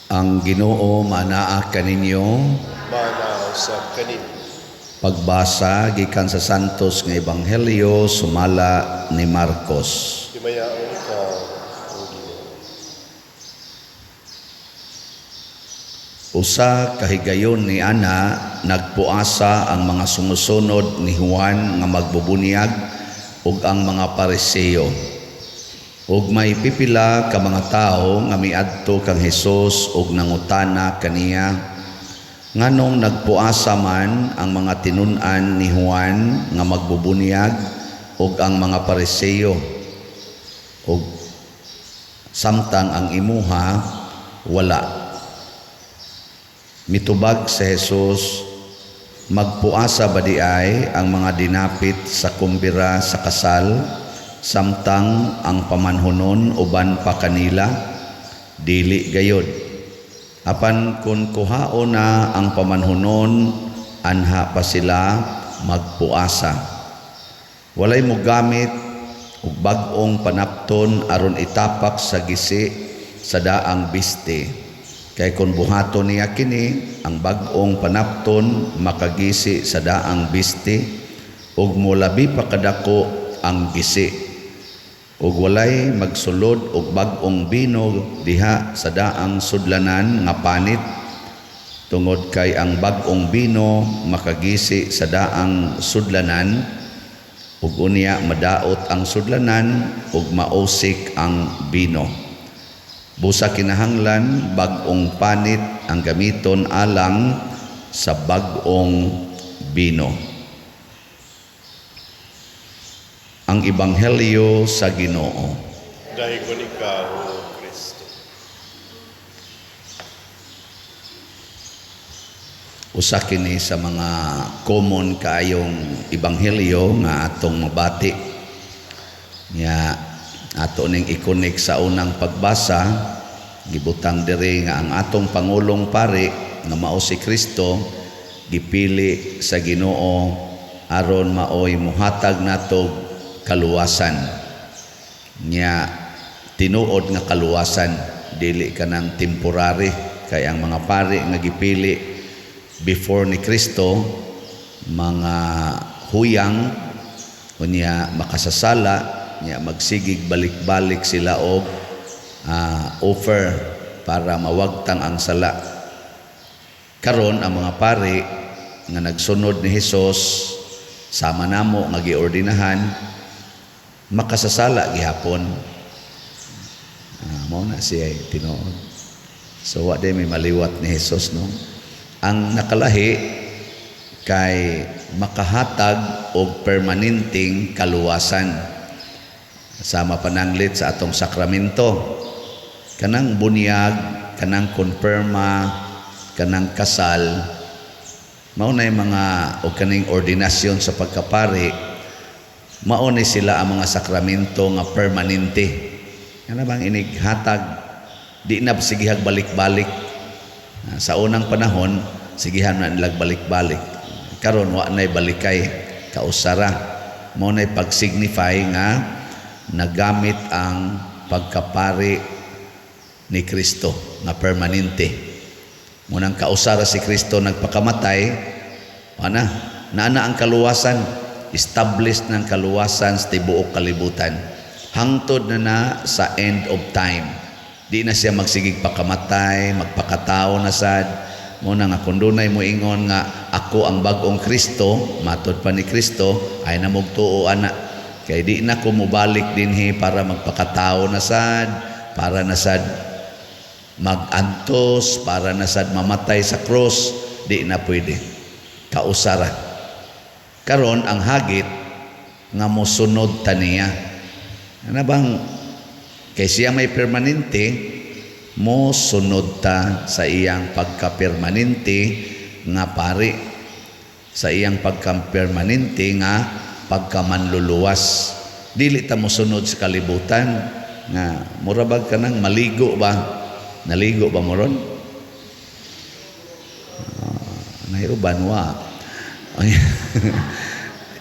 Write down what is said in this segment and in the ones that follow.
Ang Ginoo manaa kaninyo. Manaa usab kanimo. Pagbasa gikan sa Santos nga Ebanghelyo sumala ni Marcos. Himayaon ka, O Ginoo. Usa ka higayon ni ana, nagpuasa ang mga sumusunod ni Juan nga magbubunyag ug ang mga Pariseo. Ug may pipila ka mga tawo nga miadto kang Hesus ug nangutana kaniya, nganong nagpuasa man ang mga tinun-an ni Juan nga magbubunyag ug ang mga Pariseo, ug samtang ang imuha wala? Mitubag si Jesus, magpuasa ba di ay ang mga dinapit sa kumbira sa kasal samtang ang pamanhonon uban pa kanila? Dili gayod. Apan kun kuhaon na ang pamanhonon, anha pa sila magpuasa. Walay mogamit og bag-ong panapton aron itapak sa gisi sa daang biste. Kay kun buhaton niya kini, ang bag-ong panapton makagisi sa daang biste ug molabi pa kadako ang gisi. Ug walay magsulod og bag-ong bino diha sa daang sudlanan nga panit, tungod kay ang bag-ong bino makagisi sa daang sudlanan, ug unya madaot ang sudlanan ug mausik ang bino. Busa kinahanglan bag-ong panit ang gamiton alang sa bag-ong bino. Ang Ebanghelyo sa Ginoo. Daygon ikaw, O Kristo. Usa kini sa mga common kaayong ebanghelyo nga atong mabati. Nya ato ning i-connect sa unang pagbasa, gibutang diri nga ang atong pangulong pari nga mao si Kristo gipili sa Ginoo aron maoy mohatag nato kaluwasan. Nya tinuod nga kaluwasan, dili kanang temporary, kay ang mga pari nga gipili before ni Kristo mga huyang, unya makasasala, nya magsigig balik-balik sila og offer para mawagtang ang sala. Karon ang mga pari nga nagsunod ni Hesus sama namo nga giordinahan, makasasala gihapon. Mao na siya tinuod. So wa day may maliwat ni Hesus, no? Ang nakalahi kay makahatag og permanenteng kaluwasan. Sama pananglit sa atong sakramento, kanang bunyag, kanang konfirma, kanang kasal, mao na yung mga o kaning ordinasyon sa pagkapari, mao ni sila ang mga sakramento nga permanente. Kana bang inighatag, di na sigihag balik-balik. Sa unang panahon, sigihan na nilag balik-balik. Karon wa na'y balikay, kausara. Mao na'y pag-signify nga nagamit ang pagkapari ni Kristo nga permanente. Munang kausara si Kristo nagpakamatay, ana, naana ang kaluwasan, established ng kaluwasan sa tibuok kalibutan. Hangtod na na sa end of time. Di na siya magsigig pakamatay, magpakatao na sad. Muna nga kung dunay mo ingon nga ako ang bag-ong Kristo, matod pa ni Kristo, ay namugtuo ana. Kay di na ko mobalik dinhi para magpakatao na sad, para na sad magantos, para na sad mamatay sa cross, di na pwede. Kausara. Karon ang hagit nga mosunod ta niya. Ano bang kay siya may permanente, mo sunod ta sa iyang pagka-permanente nga pari, sa iyang pagka-permanente nga pagkamanluluwas. Dili ta mosunod sa kalibutan nga mura bag kanang maligo ba? Naligo ba mo ron? Nahiuban wa.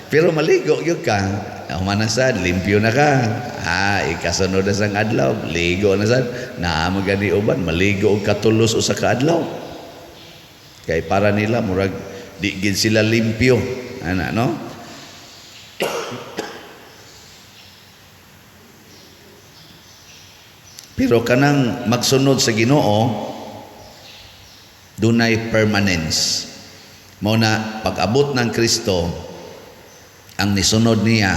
Pero maligo gyud ka. Human na sad, limpyo na ka. Ikasunod na sang adlaw, ligo na sad. Naa man gani uban, maligo og katulos usa ka adlaw. Kay para nila murag di gid sila limpyo. Ana, no? Pero kanang magsunod sa Ginoo, dunay permanence. Mao na pag-abot ng Kristo, ang nisunod niya,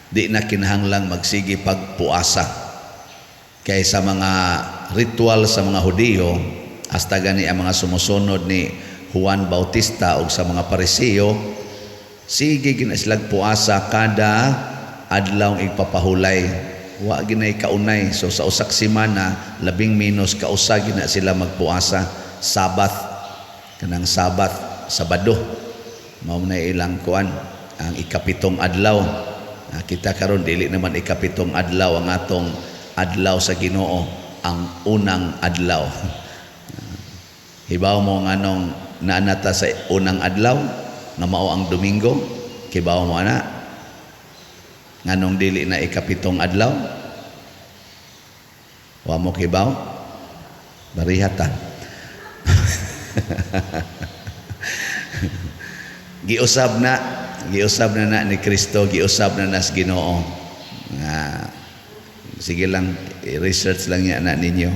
di na kinahanglang magsige pagpuasa. Kay sa mga ritual sa mga Hudiyo, hasta gani ang mga sumusunod ni Juan Bautista o sa mga Pariseo, sige gina silag puasa kada adlaw igpapahulay. Wa ginay kaunay. So sa usak semana, labing minus kausa gina sila magpuasa. Sabath, kanang Sabath, Sabado. Mao na ilang kuan ang ikapitong adlaw. Kita karon dili naman ikapitong adlaw ang atong adlaw sa Ginoo, ang unang adlaw. Hibaw mo nganong naanata sa unang adlaw nga mao ang Domingo? Kibaw mo ana nganong dili na ikapitong adlaw? Wa mo kibaw? Barihata. Giusab na na ni Kristo, giusab na nas Ginoo. Sige lang, i-research lang niya na ninyo.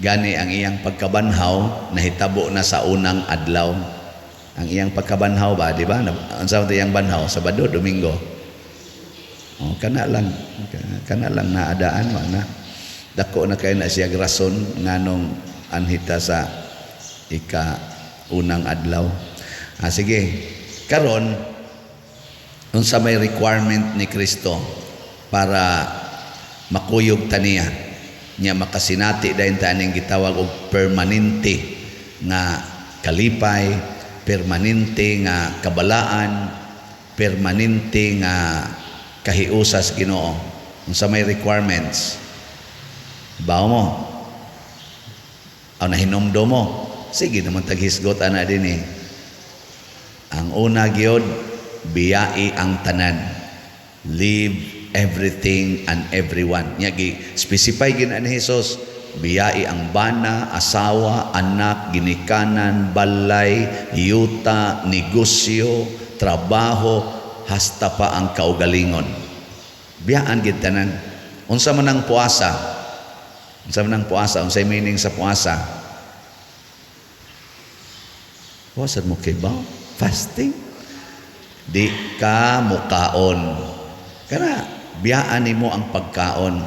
Gani ang iyang pagkabanhaw nahitabo na sa unang adlaw. Ang iyang pagkabanhaw ba, di ba? Unsa man iyang banhaw? Sabado, Domingo. Oh, kana lang naadaan wa na. Dako na kay na siya rason nganong anhita sa ika unang adlaw. Sige. Karon unsa may requirement ni Kristo para makuyog ta niya, nya makasinati dayon ta aning gitawag og permanente nga kalipay, permanente nga kabalaan, permanente nga kahiusas Ginoo. Unsa may requirements? Bawo mo? Aw nahinumdom mo? Sige naman taghisgot ana dinhi. Ang una gyud, biyai ang tanan. Leave everything and everyone. Nya gi specify gid ni Jesus, biyai ang bana, asawa, anak, ginikanan, balay, yuta, negosyo, trabaho, hasta pa ang kaugalingon. Biyaan gid tanan. Unsa man ang puasa? Unsa man ang puasa? Unsay meaning sa puasa? Puasa mo kay ba? Fasting. Di ka mukaon. Kana biyaan nimo ang pagkaon.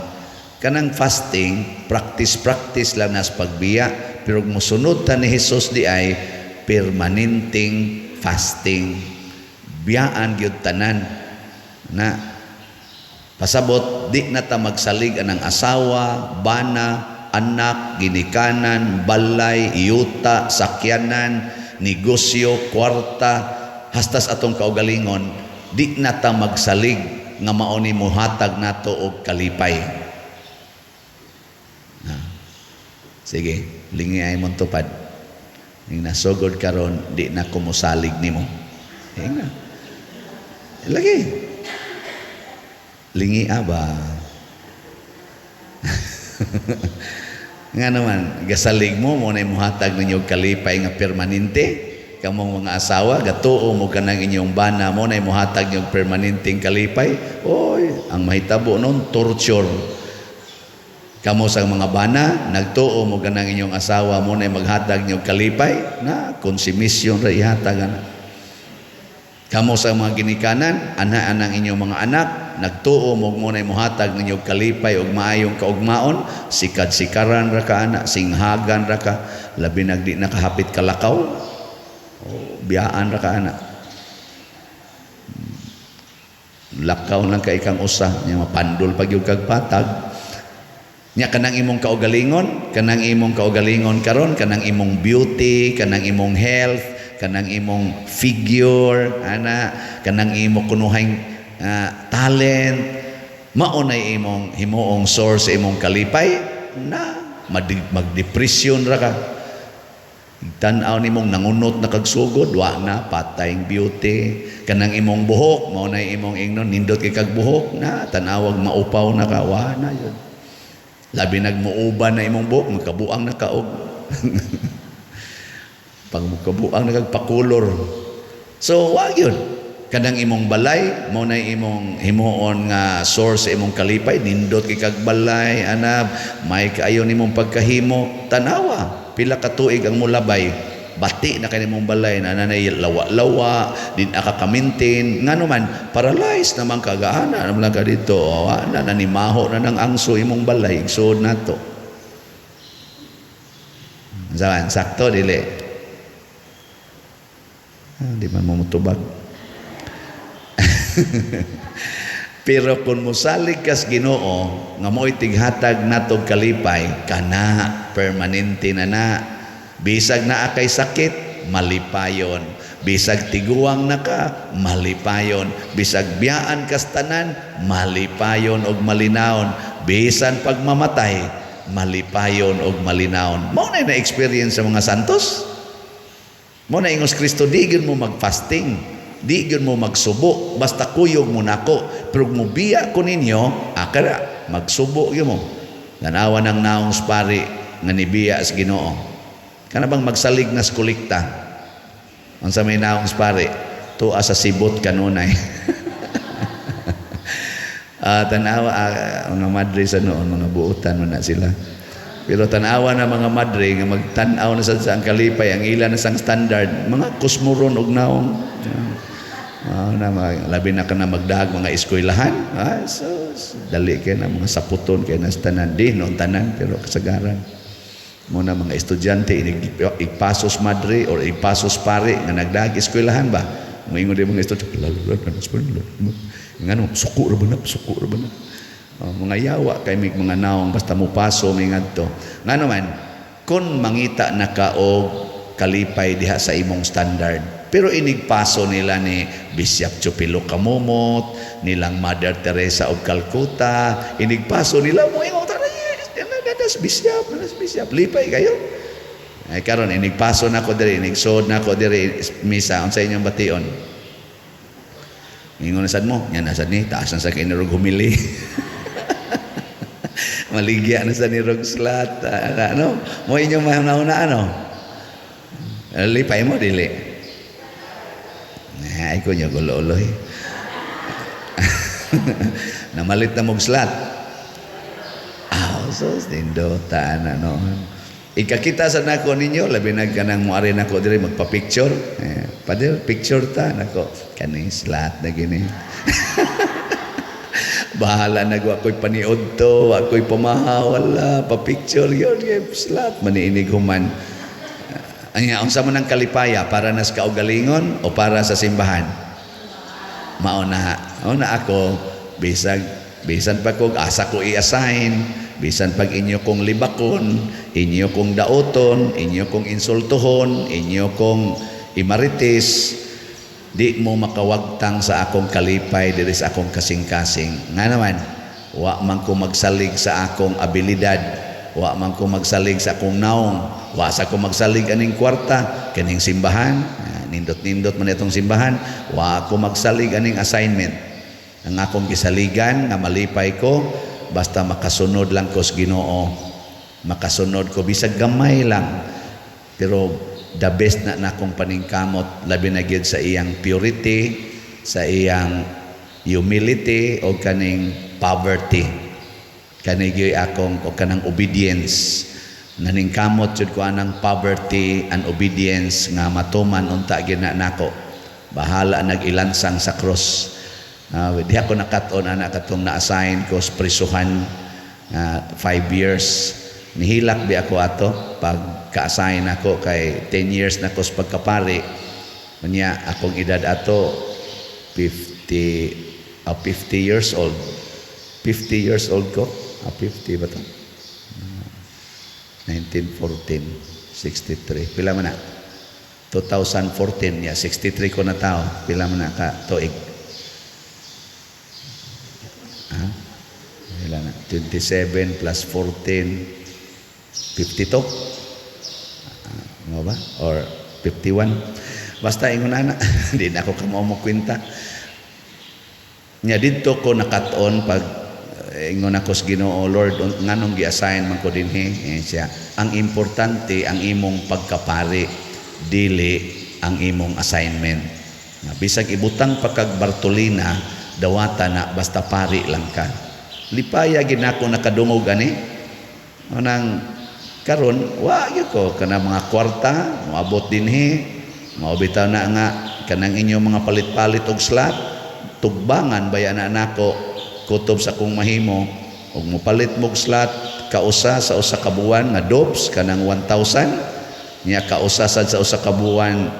Kanang fasting, practice lang nas pagbiya, pero mosunod ta ni Jesus di ay permanenteng fasting. Biyaan gyud tanan. Na pasabot di na ta magsalig anang asawa, bana, anak, ginikanan, balay, yuta, sakyanan, negosyo, kwarta, hastas atong kaugalingon, di na ta magsalig nga mao ni mohatag nato og kalipay. Sige, lingi ay mong tupad. Ning nasugod karon di na ko mosalig nimo. Inga. Lagi. Lingi aba. Nga naman, gasalig mo, mo na muhatag ninyo kalipay nga permanente. Kamong mga asawa, gatuo mo kanang inyong bana, mo na muhatag ninyo permanenteng kalipay. Oy, ang mahitabo nun, torture. Kamo sa mga bana, nagtuo mo kanang inyong asawa, mo na maghatag ninyo kalipay, na konsumisyon ra ihatag ana. Kamo sa mga ginikanan, ana-anang inyong mga anak, nagtuo mo mo na muhatag ninyo kalipay ug maayong kaugmaon, sikad-sikaran ra ka ana, singhagan ra ka, labi nagdi nakahapit kalakaw, oh, biyaan ra ka ana. Lakaw lang ka ikang usa, nya mapandol pag yung kag patag. Nya kanang imong kaugalingon karon, kanang imong beauty, kanang imong health, kanang imong figure, ana, kanang imo kunuhang talent, mao nay imong himuong source imong kalipay, na magdepresyon ra ka. Tan-aw nimong nangunot na kag sugod, wa na, patayng beauty. Kanang imong buhok, mao na imong ingnon, nindot kay kag buhok na, tan-awag maupaw na ka, wa na yun. Labi nagmuuban na imong buhok, magkabuang na ka og pag magkabuang na kag pakulor. So, wa yun. Kanang imong balay, mao na imong himuon nga source sa imong kalipay, nindot kay kag balay, anab, may kaayo nimong pagkahimo, tanawa, pila ka tuig ang mulabay, bati na kay nimong balay, na nanay lawa-lawa, din aka kamintin, ngano man, paralyzed naman kagaana, naman lang ka dito, wa na, nanimaho na ng angso imong balay, igsood nato. Saan? Sakto, dili. Ah, di man mo mutubag. Pero kung mosalig kas Ginoo nga mo'y tighatag natog kalipay, kana permanente na na. Bisag naa kay sakit, malipayon. Bisag tiguang na ka, malipayon. Bisag biyaan kas tanan, malipayon og malinawon. Bisan pagmamatay, malipayon og malinawon. Mao na na-experience sa mga santos. Mao na ingos Kristo, di gyud mo mag-fasting, di gyud mo magsubo, basta kuyog mo nako. Pero mubiya ko ninyo, akara, magsubo gyud mo. Tanawa ng naong pari nga nibiya sa Ginoo. Kana bang magsalig na sa kolekta? Unsa may naong pari? Tuwa sa sibot kanunay. Tanawa mga madre sa noon, mga buotan man na sila. Pero tanawa na mga madre nga magtan-aw na sad sa ang kalipay, ang ila na sang standard, mga kusmuron og naong. Na mga, labi na ka na magdahag mga eskwelahan. So, dali kay na mga saputon kay na sa tanan. Di noon tanan, pero kasagaran. Muna mga estudyante, igpasos madre or igpasos pare nga nagdahag eskwelahan ba? Moingon di mga estudyante, lalo, lalo, lalo, lalo, lalo. Ngano, suko ra ba na, suko ra ba na? Oh, mga yawa kay mig mga naong basta mupaso mi ngadto. Ngano man, kun mangita na ka og kalipay diha sa imong standard. Pero inigpaso nila ni Bishop Chupilo Camomot, nilang Mother Teresa of Calcutta, inigpaso nila mo ingon tara, yes, nanas bishop, nanas bishop, lipay kayo. Ay karon inigpaso nako diri, inigsuod nako diri misa unsa inyong bation? Ingon na sad mo, nya na sad ni taas na sa kinurog humili. Maligya na sa nirog slat, ano? Mo inyong mahuna ano? Lipay mo dili. Ay ko nyo gulo-uloy. Namalit na mong slat. Ah, so nindota na no. Ikakita sa nako ninyo, labi na kanang muari nako diri magpa-picture. Pader, picture ta nako. Kani slat na gini. Bahala na wa ko'y paniod to, wa ko'y pamahaw, wala, pa-picture yun, slat, maniinig human. Anya, unsa man ang kalipaya, para nas kaugalingon o para sa simbahan? Mauna, una ako, bisan pa kog asa ko i-assign, bisan pag inyo kong libakon, inyo kong daoton, inyo kong insultuhon, inyo kong imarites, di mo makawagtang sa akong kalipay diri sa akong kasing-kasing. Nga naman, wa man ko magsalig sa akong abilidad, wa man ko magsalig sa akong naong, wa sa ko magsalig aning kwarta kining simbahan, nindot-nindot man itong simbahan, wa ako magsalig aning assignment. Ang akong gisaligan nga malipay ko basta makasunod lang ko sa Ginoo, makasunod ko bisag gamay lang, pero the best na nakong paningkamot, labi na gyud sa iyang purity, sa iyang humility o kaning poverty. Kani gyud akong o kanang obedience. Naningkamot jud ko anang poverty and obedience nga matuman unta gyud na nako. Bahala nag-ilansang sa cross. Di ako nakat-on ana katong na-assign ko sa prisuhan, 5 years. Nihilak bi ako ato pag ka-assign ako kay 10 years na ko sa pagkapari. Unya akong edad ato 50 years old. 50 years old ko. 50 ba to? 1914, 63. Pila man na? 2014, yeah, 63 ko na tao. Pila man na ka tuig? Ha? Pila na? 27 plus 14, 52. Mo ba? Or 51. Basta ingon ana, di na ako kamao mo kwenta. Nya didto ko nakat-on pag ingon ako sa Ginoo, "Lord, nganong gi-assign man ko dinhi?" Eh, siya, ang importante ang imong pagkapari, dili ang imong assignment. Na bisag ibutang pa kag Bartolina, dawata na basta pari lang ka. Lipaya gid nako nakadungog ani. Anang karon wa gyud ko kanang mga kwarta moabot dinhi, mao bitaw na nga kanang inyong mga palit-palit og slot, tugbangan baya na nako kutob sa akong mahimo og mopalit mog slot kausa sa usa ka buwan nga dopes kanang 1,000 nya, kausa sad sa usa ka buwan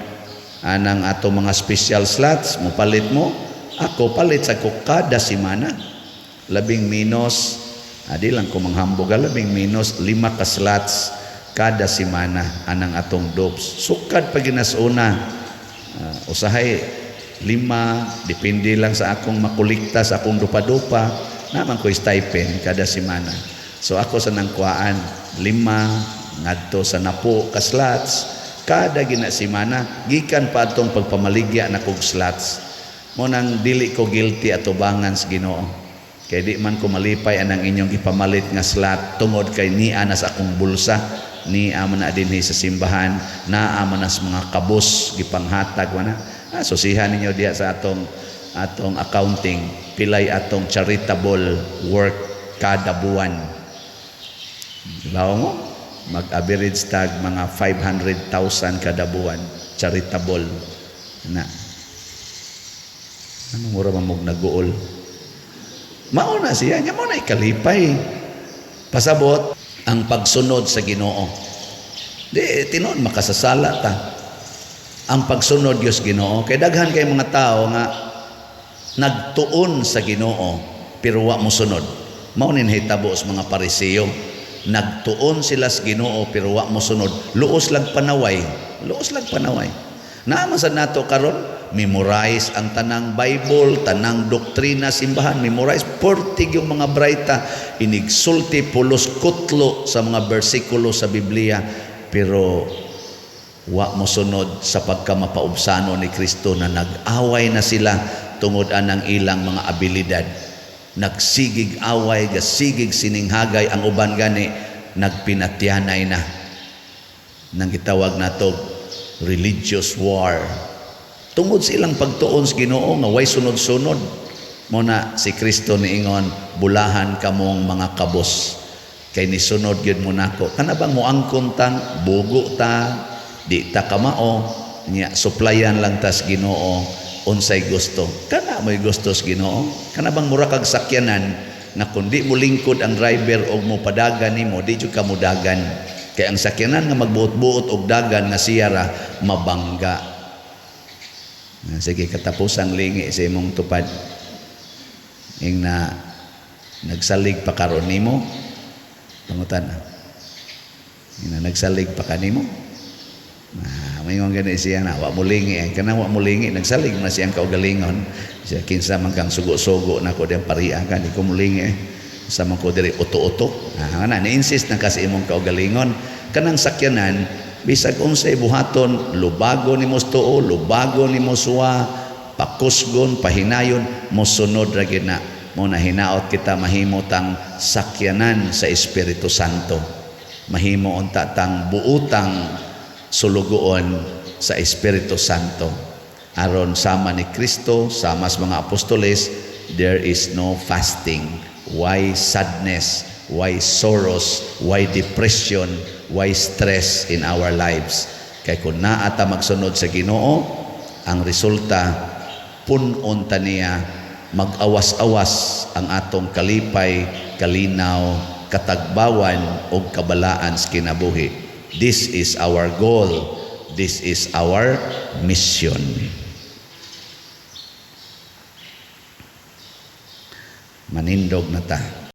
anang ato mga special slots mopalit mo. Ako palit sa ko kada semana, labing menos, adi lang ko manghambog, labing menos lima ka slots kada semana anang atong dopes. Sukad pa ginasuna, usahay lima, depende lang sa akong makolekta sa akong dupa-dupa. Naman ko stipend kada semana, so ako sa nangkuhaan lima ngadto sa napo ka slots kada gina semana gikan pa atong pagpamaligya na kog slots. Mo nang dili ko guilty atubangan sa Ginoo kay di man ko malipay anang inyong ipamalit nga slot tungod kay nia na sa akong bulsa, nia man na dinhi sa simbahan, naa man na sa mga kabus gipanghatag wana. Susihan ninyo diha sa atong accounting pilay atong charitable work kada buwan. Law mo mag-average tag mga 500,000 kada buwan charitable na. Ano, mura man mog naguol. Mao na siya nya, mao na ikalipay. Pasabot ang pagsunod sa Ginoo. Di tinuod makasasala ta. Ang pagsunod Dios Ginoo kay daghan kay mga tao nga nagtuon sa Ginoo pero wa mosunod. Mao ni nahitabo sa mga Pariseo. Nagtuon sila sa Ginoo pero wa mosunod. Luos lang panaway, luos lang panaway. Naa man sa nato karon, memorize ang tanang Bible, tanang doktrina simbahan, memorize pertig yung mga braita, inigsulti pulos kutlo sa mga bersikulo sa Biblia, pero wa mo sunod sa pagkamapaubsano ni Kristo na nag-away na sila tungod anang ilang mga abilidad. Nagsigig away, gasigig sininghagay, ang uban gani nagpinatyanay na. Nang gitawag nato religious war. Tungod sa ilang pagtuon sa Ginoo nga way sunod-sunod. Mo na si Kristo niingon, "Bulahan kamong mga kabos kay nisunod gyud mo nako." Kana bang moangkon tang bugo ta, di ta kamao nya, suplayan lang tas Ginoo unsay gusto. Kana mo'y gusto sa Ginoo. Kana bang mura kag sakyanan nga kun di mo lingkod ang driver og mo padagan nimo, di jud ka modagan. Kay ang sakyanan nga magbuot-buot og dagan nga siyara mabangga. Sige, katapusang lingi sa imong tupad. Ing na nagsalig pa karon nimo? Pangutan. Ing na nagsalig pa kanimo? Na maingon gani siya na wa mo lingi eh. Kana wa mo lingi, nagsalig na siyang kaugalingon. Siya, "Kinsa man kang sugo-sugo nako diyang paria ka, di ko molingi eh. Sa man ko diri uto-uto." Ah, na ni-insist na kasi imong kaugalingon. Kanang sakyanan, bisag unsay buhaton, lubago nimo sa tuo, lubago nimo suwa, pakusgon, pahinayon, mosunod ra gyud na. Mo na hinaot kita mahimo tang sakyanan sa Espiritu Santo. Mahimo unta tang buutang sulugoon sa Espiritu Santo. Aron sama ni Kristo, sama sa mga apostoles, there is no fasting. Why sadness? Why sorrows? Why depression? Why stress in our lives? Kay kung naa ta magsunod sa Ginoo, ang resulta pun-on ta niya, mag-awas-awas ang atong kalipay, kalinaw, katagbawan ug kabalaan sa kinabuhi. This is our goal. This is our mission. Manindog na ta.